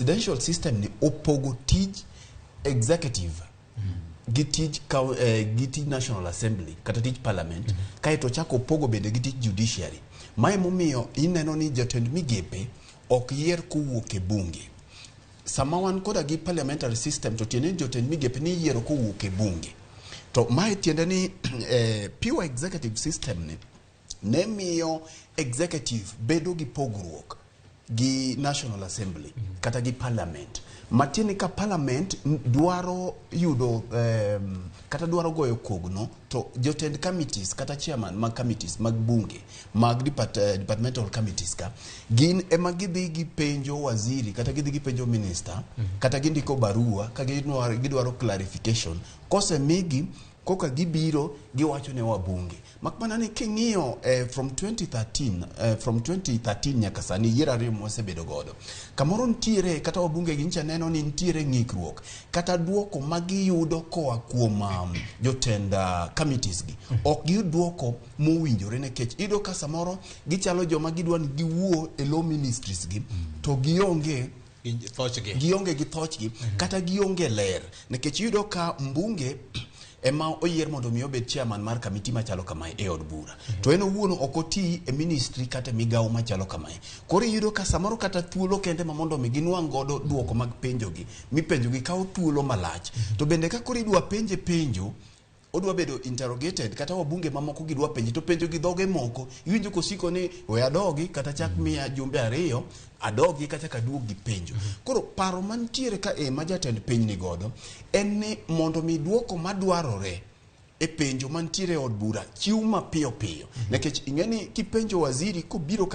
Presidential system ni opogo tij executive gi tij gi tij National Assembly kata tij parliament, kaeto ochako opogo bende gi tij judiciary. Mae momiyo ineno ni jotend migepe ok yier kowuok e bunge. Sama wan koda gi parliamentary system, to tiende ni jotend migepe ni iyiero kowuok e bunge. To mae tiende ni pure executive system ni ne miyo executive bedo gi pogruok gi National Assembly kata gi parliament. Matiende ni ka parliament dwaro yudo kata dwaro goyo kogno, to jotend committees kata chairman mag committees mag bunge mag departmental committees ka gin ema gidhi gipenjo waziri kata gidhi gipenjo minister kata gindiko barua ka gidwaro clarification. Kosemigi koka gibiro giwacho ne wabunge. Mak mana ni king'iyo from 2013 nyaka sani, yiero ariyo mwasebedo godo, kamoro nitiere kata wabunge gi nyicha neno ni nitiere ng'ikruok kata duoko magiyudo koa kuom jotend committees gi ok giyud duoko mowinjore, nikech iyudo ka samoro gichalo joma gidwa ni giwuo e lo ministries gi to gionge gi thochgi. Gionge gi thochgi kata gionge ler, nikech iyudo ka mbunge ema oyier mondo mi obed chairman mar committee machalo kamae e od bura, to en owuon ok oti e ministry kata e migawo machalo kamae. Koro iyudo ka samoro kata thuolo kende ma mondo mi ginwang' godo duoko mag penjogi mipenjogi kawo thuolo malach. To bende ka koro idwa penje penjo, odwa bedo interrogated, kata wabunge mamoko gidwa penje to penjo gi dhoge moko, iwinjo kosiko ni we adogi kata chak miya jumbe 2 adogi kata kaduog gi penjo. Koro paro mantiere ka e ma jatend piny ni godo en ni mondo mi duoko madwarore e penjo mantiere e od bura chiw mapiyo piyo, nikech ing'e ni kipenjo waziri kobiro ka